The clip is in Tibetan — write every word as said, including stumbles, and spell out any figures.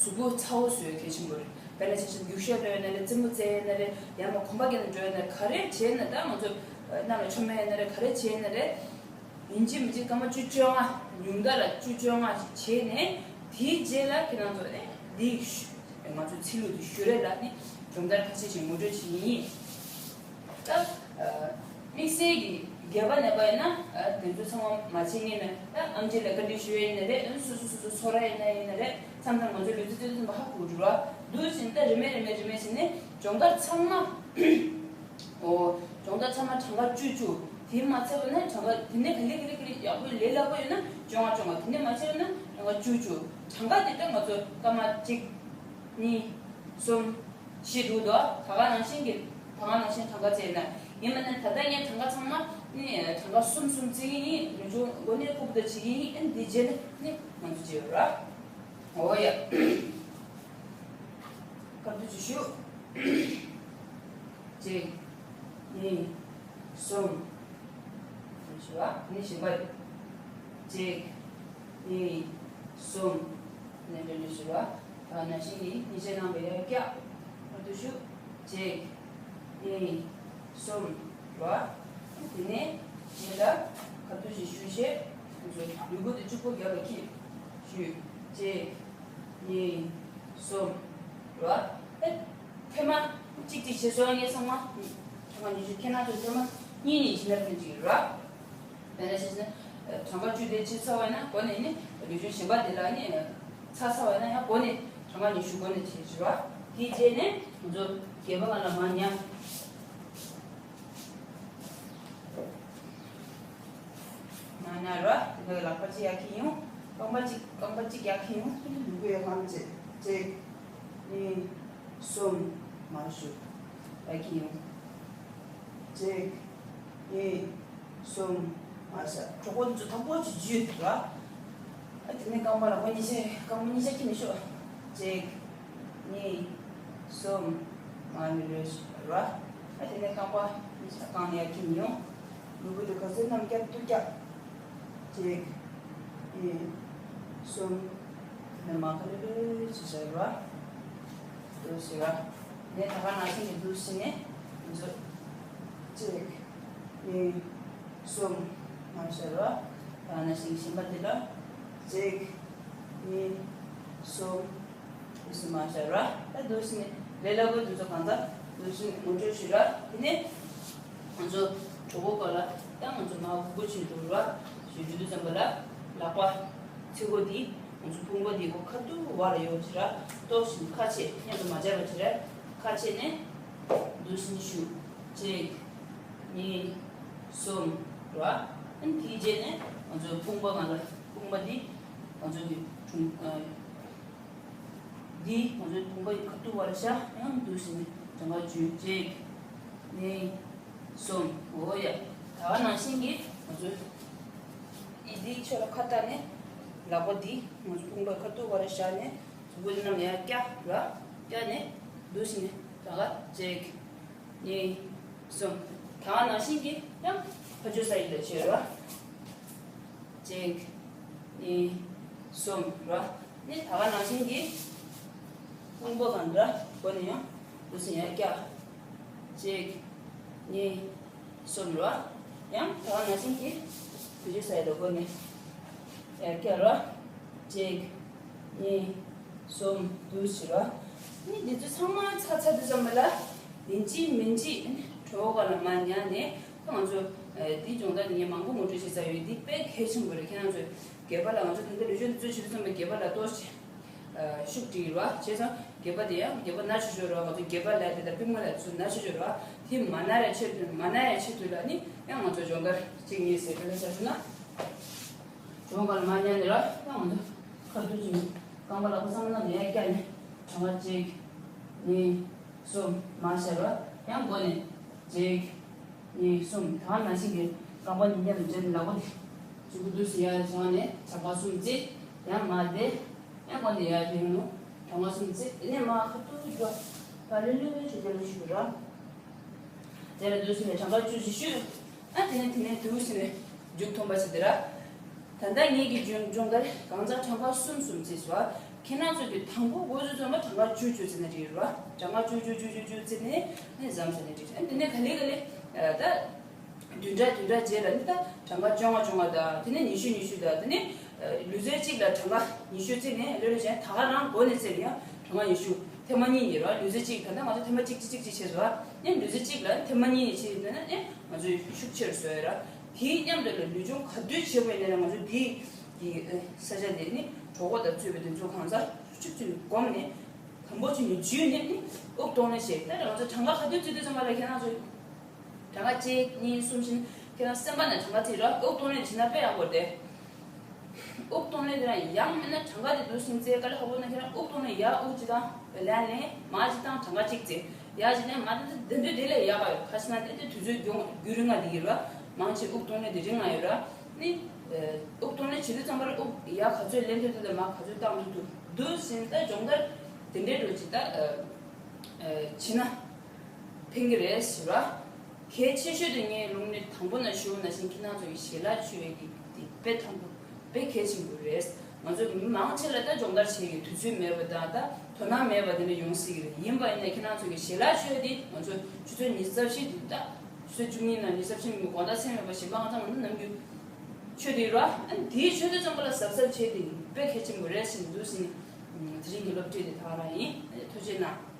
གཟུགས་པོ་ཚ་བོ་བཟོ་ཡ་གལ་ཆེན་པོ་རེད། དཔེར་ན་ཆ་བཞག་རྒྱུག་ཤར་འགྲོ་ཡ་ན་རེད། རྩེད་མོ་རྩེ་ཡ་ན་རེད། ཡང་ན་གོམ་པ་རྒྱག་ནས་འགྲོ་ཡ་ན་རེད། ག་རེ་བྱས་ན་ད་ང་ཚོ་གནམ་ལ་མཆོང་ཡ་ན་རེད། ག་རེ་བྱས་ན་རེད། ཡིན་གཅིག་མིན་གཅིག་སྐར་མ་བཅུ་བཅོ་ལྔ། ཉུང་མཐའ་ལ་བཅུ་བཅོ་ལྔ་ཞིག་བྱས་ནས། དེའི་རྗེས་ལ་ཁྱེད་རང་ཚོ་ནི་འདི་ཞུ་ང་ཚོ་ཚིག་ལྷུག་ཏུ་ཞུ་རེས་ལ་ནི་སྦྱོང་བརྡར་ཁ་ཤས་ཤིག་ངོ་སྤྲོད་བྱེད་ཀྱི་ཡིན། ད་དམིགས་བསལ་གྱི་རྒས་པ་ནད་པ་ཡིན་ན་དེ་ཚོ་ཚང་མ་མ་བྱེད་ངེས་མེད། ད་ཨེམ་ཆི་ལ་བཀའ་འདྲི་ཞུ་ཡ་ཡིན་ན་རེད། སོ་སོ་སོ་སོ་ཚོར་བ་ཡིན་ན་ཡིན་ན་རེད། མཚམས་མཚམས་ང་ཚོའི་ལུས་རྩལ་རྩེད་འགྲན་པ་ཧ་གོ་འགྲོ་བ་འདུག་ཟིན། ད་རིམ་པས་རིམ་པས་རིམ་པས་ཟིན་ནས་སྦྱོང་བརྡར་ཚང་མ། ཨོ། སྦྱོང་བརྡར་ཚང་མ་གྲངས་ཀ་བཅུ་བཅུ། དེ་མ་ཚད་པ་ན་གྲངས་ཀ་དེ་ནས་ག་ལེ་ག་ལེ་ག་ལེ་ཡག་པོ་ལས་སླ་པོ་ཡོད་ན་བཅོ་ལྔ་བཅོ་ལྔ། དེ་ནས་མ་ཚད་པ་ན་གྲངས་ཀ་བཅུ་བཅུ། གྲངས་ཀ་དེ་ལྟར་ང་ཚོ་སྐར་མ་གཅིག་གཉིས། གསུམ། བཞི་འདུག་དོ། ད་ག་ནང་བཞིན་གྱི་ད་ག་ནང་བཞིན་གྲངས་ཀ་བཙལ་ན་ཡིན་པ་ན། ད་ལྟ་ངས་གྲངས་ཀ་ཚང་མ་ནི་གྲངས་ཀ་གསུམ་གསུམ་བཙལ་གྱི་ཡིན། ལུས་སྦྱོང་འགོ་ནས་ལྐུགས་པ་བྱེད་ཀྱི་ཡིན། ཨ་ནི་འདི་རྗེས་ནས་ནི་ང་ཚོ་བྱེད་ཡོད་ར། འོ་ཡ། སྐར་དུས་ཅིག་ཞུ། གཅིག་གཉིས། གསུམ། ཞུ་བ་ནི་བཞི་པ། གཅིག་གཉིས། གསུམ། ནས་འདྲ་འདྲ་ཞུ་བ། ད་ནང་བཞིན་གྱི་གཉིས་ཆ་ནང་བའི་ཡར་བཀྱག་སྐར་དུས་ཞུ། གཅིག་གཉིས། གསུམ། ར། དེ་ནས་དེ་ལ་སྐར་དུས་ཅིག་ཞུ་བྱས། ལུས་པོ་དེ་གཅིག་པོ་རྒྱབ་ལ་འཁྱེར། ཞུ། གཅིག་གཉིས། གསུམ། ར། ཨེ། ཐེངས་མ་གཅིག་གཅིག་བྱེད་སོང་ངས་ཚང་མ། ཐེངས་མ་ཉི་ཤུ། ཁྱེད་རང་ཚོ་ཐེངས་མ་གཉིས་གཉིས་བྱེད་ན་ཕན་གཅིག་ར། དེ་འདྲ་བྱས་ན་གྲངས་ཀ་བཅུ་དེ་བྱེད་ཚར་བ་ན་འགོ་ནས་ནི་ལུས་སྦྱོང་གཞན་པ་དེ་ལ་ནི་ཚར་ཚར་བ་ན་ཡང་འགོ་ནས་གྲངས་ཀ་ཉི་ཤུ་འགོ་ནས་བྱེད་ར། དེའི་རྗེས་ནས་ང་ཚོ་རྒས་པ་ལ་མར་ཉལ། མར་ཉལ་ར། དེ་ནས་ལག་པ་གཅིག་ཡར་འཁྱེར་ཡོང་། རྐང་པ་གཅིག་རྐང་པ་གཅིག་ཡར་འཁྱེར་ཡོང་། དེ་ནས་ལུས་པོ་ཡར་ལངས་བྱས། གཅིག་གཉིས། གསུམ། མར་ཞུ། ཡར་འཁྱེར་ཡོང་། གཅིག་གཉིས། གསུམ། མར་ཞུ། གྲོད་ཁོག་འདི་ཚོ་དང་པོ་ཅིག་འཇུས་ར། ཨ་དེ་ནས་རྐང་པ་ལ་ཁོ་གཉིས་ཆ་རྐང་པ་གཉིས་ཆ་འཁྱེར་ནས་ཤོག་གཅིག་གཉིས། གསུམ། མར་ནི་རེ་ཞིག་ར། ཨ་དེ་ནས་རྐང་པ་གཉིས་ཆ་རྐང་ནས་ཡར་འཁྱེར་ཡོང་། ལུས་པོ་དེ་ག་ཚོད་རྣམས་བསྐྱར་དུ་བཀྱག་གཅིག་གཉིས། གསུམ། དེ་ནས་མར་ག་ལེ་ག་ལེ་བྱེད་བྱ་ར། འདུག་སེ་ར། ནས་ད་ག་ནང་བཞིན་གྱི་འདུག་སེ་ནས་འཛུལ། གཅིག་གཉིས། གསུམ། མར་བཞག་ར། ད་ག་ནང་བཞིན་གྱི་གཞན་པ་འདི་ལ། གཅིག་གཉིས། གསུམ། འདུག་སེ་མར་བཞག་ར། ད་འདུག་སེ་ནས་ལས་སླ་པོ་འདི་ཚོ་གང་ལྟར་འདུག་སེ་ནས་ངོ་སྤྲོད་ཞུ་ར། དེ་ནས་ང་ཚོ་གྲོད་ཁོག་སྐོར་ལ་ད་ང་ཚོ་མར་དབུགས་པོ་ཆེ་འགྲོ་ར། ཞུ་རྒྱུ་དུས་ཙམ་པ་ལ་ལག་པ་ཚིགས་གོ་འདི། ང་ཚོ་དཔུང་པ་འདི་གོ་ཁ་ཐུག་བར་ལ་ཡོད་ཅི་ར། ཏོག་ཙམ་ཁ་ཕྱེ། མཉམ་དུ་མ་སྦྱར་བ་ཅི་ར། ཁ་ཕྱེ་ནས་འདུག་སེ་ཞུ། གཅིག་གཉིས། གསུམ། ར། ཨ་ནི་དེའི་རྗེས་ནས་ང་ཚོའི་དཔུང་པ་ང་ལ་དཔུང་པ་འདི་ང་ཚོ་གི་དྲུང་ཨ། འདི་ང་ཚོའི་དཔུང་པ་ཡི་ཁ་ཐུག་བར་བཞག་ཡང་འདུག་སེ་ནས་གྲངས་ཀ་བཅུ། གཅིག་གཉིས། གསུམ། འོ་ཡ། ད་ག་ནང་བཞིན་གྱི་ང་ཚོའི་ཡིད་འདི་ཆོས་ལ་ཁ་བཏགས་ནས་ལག་པ་འདི་ང་ཚོ་དཔུང་པའི་ཁ་ཐུག་བར་བཞག་ནས་གཟུགས་པོ་འདི་རྣམས་ཡར་བཀྱག་ར། བཀྱག་ནས་འདུག་སེ་ནས་གྲངས་ཀ་གཅིག་གཉིས། གསུམ། ད་ག་ནང་བཞིན་གྱི་ཡང་ཕར་ཕྱོགས་ས་ཡིན་ལ་བྱེད་ར། གཅིག་གཉིས། གསུམ། ར། ནི་ད་ག་ནང་བཞིན་གྱི་དཔུང་པ་གང་འདྲ་སྒོ་ནས་ཡང་འདུག་སེ་ཡར་བཀྱག་གཅིག་གཉིས། གསུམ། ར། ཡང་ད་ག་ནང་བཞིན་གྱི་ཕར་ཕྱོགས་ས་ཡིན་ལ་སྒོ་ནས་ཡར་བཀྱག་ར། གཅིག་གཉིས། གསུམ། འདུག་སེ་ར། ནི་འདི་ཚོ་ཚང་མ་ཚར་ཚར་དུས་ཙམ་པ་ལ་ཡིན་གཅིག་མིན་གཅིག་གྲོད་ཁོག་ལ་མར་ཉལ་ནས། ད་ང་ཚོ་ཨ་འདིའི་སྦྱོང་བརྡར་ནི་ངས་མང་པོ་ངོ་སྤྲོད་བྱས་ཚར་ཡོད། འདི་དཔེ་གལ་ཆེན་པོ་རེད། ཁྱེད་རང་ཚོས་སྒལ་པ་ལ། ང་ཚོ་ད་ལྟ་ལུས་སྦྱོང་འདི་ཚོ་བྱེད་དུས་ཙམ་པ་སྒལ་པ་ལ་ཏོག་ཙམ་ཨ་ཤུགས་སྤྲད་ཀྱི་རེད་བ། བྱས་ཙང་སྒལ་པ་དེ་ཡང་སྒལ་པ་ན་ཆོག་ཆོག་རེད་བ། ང་ཚོ་སྒལ་པ་ལ་དེ་ལྟར་པུས་མོ་ལ་ཚུར་ན་ཆོག་ཆོག་རེད་བ། དེ་མ་ན་ཡ་ཆེད་དུ། མ་ན་ཡ་ཆེད་དུ་ལ་ནི་ཡང་ང་ཚོ་སྦྱོང་བརྡར་གཅིག་གཉིས་ཟེར་དེ་ལ་བྱ་ཞུ་ན། གྲོད་ཁོག་ལ་མར་ཉལ་ནས་ར། ཡང་ང་ཚོ་ཁ་ཐུག་ཅིག་རྐང་པ་ལག་པ་ཚང་མ་མར་ཡར་བཀྱག་ནས་གྲངས་ཀ་གཅིག་གཉིས། གསུམ། མར་བཞག་ར། ཡང་སྒོ་ནས་གཅིག་གཉིས། གསུམ། ད་ག་ནང་བཞིན་གྱི་རྐང་པ་གཉིས་མཉམ་དུ་སྦྱར་ནས་ལག་པ་འདི་གཅིག་པུ་འདུག་སེ་ཡར་བཞག་ནས་གྲངས་ཀ་གསུམ་བརྩི། ཡང་མར་བསྡད། ཡང་སྒོ་ནས་ཡར་བསྡད་ཡོང་། གྲངས་ཀ་གསུམ་བརྩི། དེ་ནས་མར་ཁ་ཐུག་འགྲོ། ཕར་ལྷོད་ལྷོད་བྱས་དེ་ལ་བཞུགས་ར། དེ་ལ་འདུག་སེ་ནས་གྲངས་ཀ་བཅུ་ཞིག་བཞུགས། ཨ་དེ་ནས་དེ་ནས་འདུག་སེ་ནས་མཇུག་མཐུན་པ་བྱས་དེ་ར། ད་ལྟ་ངེད་ཀྱི་སྦྱོང་སྦྱོང་བརྡར་གང་ཚང་གྲངས་ཀ་གསུམ་གསུམ་བརྩིས་སོ། ཁྱེད་རང་ཚོ་གི་དང་པོ་འགོ་ཚུགས་ཙམ་པ་གྲངས་ཀ་བཅུ་བཅུ་བརྩིས་ན་འགྲིག་རེད་བ། གྲངས་ཀ་བཅུ་བཅུ་བཅུ་བཅུ་བཅུ་བརྩིས་ནས་ནས་ཟམ་ཟ་ནས་འགྲིག་རེད། དེ་ནས་ག་ལེ་ག་ལེ་ད། བདུན་ཕྲག་བདུན་ཕྲག་རྗེས་ལ་ནི་ད་གྲངས་ཀ་བཅོ་ལྔ་བཅོ་ལྔ་དང་དེ་ནས་ཉི་ཤུ་ཉི་ཤུ་དང་དེ་ནས་ལུས་རྩལ་གཅིག་ལ་གྲངས་ཀ་ཉི་ཤུ་བརྩིས་ནས་ལོ་ལོ་གཞན་ད་ག་རང་འགོ་ནས་བརྩིས་ནས་ཡང་གྲངས་ཀ་ཉི་ཤུ་ཐེངས་མ་གཉིས་ཡིན་ར། ལུས་རྩལ་གཅིག་ད་ལྟ་ང་ཚོ་ཐེངས་མ་གཅིག་གཅིག་གཅིག་གཅིག་བྱས་སོ། ནས་ལུས་རྩལ་གཅིག་ལ་ཐེངས་མ་གཉིས་ནས་བྱས་ཡོད་ན་ནས་ང་ཚོ་ཤུགས་ཆེར་བཟོ་ཡོད་ར། དེའི་མཉམ་དུ་ལ་ལུས་སྦྱོང་ག་དུས་བྱེད་དགོས་ཡིན་ན་ང་ཚོ་དེའི་གི་ས་ཆ་དེ་ནི་གྲོད་ཁོག་དང་གཙོས་པའི་དེ་ཚོ་གང་ཟག་ཤུགས་ཆེར་བསྒོམས་ནས་དང་པོ་ཆུ་ནས་འཇུས་ནས་ནི་དབུགས་གཏོང་ལེན་བྱེད། ད་ང་ཚོ་གྲངས་ཀ་ག་དུས་བརྩི་དུས་ཙམ་པ་ལ་ཁྱེད་རང་ཚོ། གྲངས་ཀ་གཅིག་གཉིས་གསུམ་བཞི་ཁྱེད་རང་སེམས་པ་ནང་གྲངས་ཀ་བརྩིས་ར། དབུགས་གཏོང་ལེན་བྱེད་ན་དཔེ་ཡག་པོ་རེད། དབུགས་གཏོང་ལེན་དེ་རང་ཡང་མིན་ན་གྲངས་ཀ་དེ་འདུག་སེ་བརྩི་དཀའ་ལས་ཁག་པོ་ན་ཁྱེད་རང་དབུགས་གཏོང་ལེན་ཡར་དབུགས་གཅིག་བཏང་། ལན་ལན་མར་གཅིག་བཏང་། གྲངས་ཀ་གཅིག་བརྩི། ཡར་གཅིག་ལན་མར་བཏང་། དེ་འདྲ་དེ་ལས་ཡག་ག་ཡོད། ཁ་ཤས་ན་དེ་དེ་དུས་ཚོད་རྒྱུན་རྒྱུན་རིང་ང་དེ་ཡིན་ར། མང་ཆེ་དབུགས་གཏོང་ལེན་དེ་རིང་ང་ཡོད་ར། ནི་དབུགས་གཏོང་ལེན་བྱེད་དུས་ཙམ་པར་དབུགས་ཡར་ག་ཚོད་ལེན་ཐུབ་ཐུབ་དང་མར་ག་ཚོད་བཏང་ཐུབ་ཐུབ་འདུག་སེ་ད་སྦྱོང་བརྡར་དེ་འདྲའི་འགྲོ་ཅིག་ད་བྱེད་ན། ཕན་གྱི་རེད་ཟེར་བ། གལ་ཆེ་ཤོས་དེ་ངས་ལུང་ནི་དང་པོ་ན་ཞུ་ན་བཞིན་ཁྱེད་རང་ཚོ་གི་ཞལ་ལག་མཆོད་ཡས་ཀྱི་དེ་དཔེ་དང་པོ་དཔེ་གལ་ཆེན་པོ་རེད། ང་ཚོ་མི་མང་ཆེ་ལ་ད་སྦྱོང་བརྡར་བྱེད་ཡས་དུས་ཚོད་མེད་པ་དང་ད་དོ་སྣང་མེད་པ་དེ་འདྲ་ཡོང་སྲིད་ཀྱི་རེད། ཡིན་པ་ཡིན་ན་ཁྱེད་རང་ཚོ་གི་ཞལ་ལག་མཆོད་དེ་ང་ཚོ་ཆུ་ཚོད་ཉི་ཤུ་རྩ་བཞི་དེ་ད་ཆུ་ཚོད་བཅུ་གཉིས་ནང་ཉི་ཤུ་རྩ་བཞི་ནང་གི་དགོང་དག་མཚན་མེད་པ་བཞིན་པ་ང་ཚོ་ང་ཚོ་ནམ་རྒྱུན་མཆོད་དེ་ར། ཨ་ནི་དེའི་མཆོད་དུས་ཙམ་པ་ལ་གཟབ་གཟབ་བྱེད་དེ་དཔེ་གལ་ཆེན་པོ་རེད་ཟེར་འདུག་ཟེར་ནས་དེ་རིང་གི་སློབ་ཁྲིད་དེ་ད་ག་རང་ཡིན། ཐུགས་རྗེ་གནང་།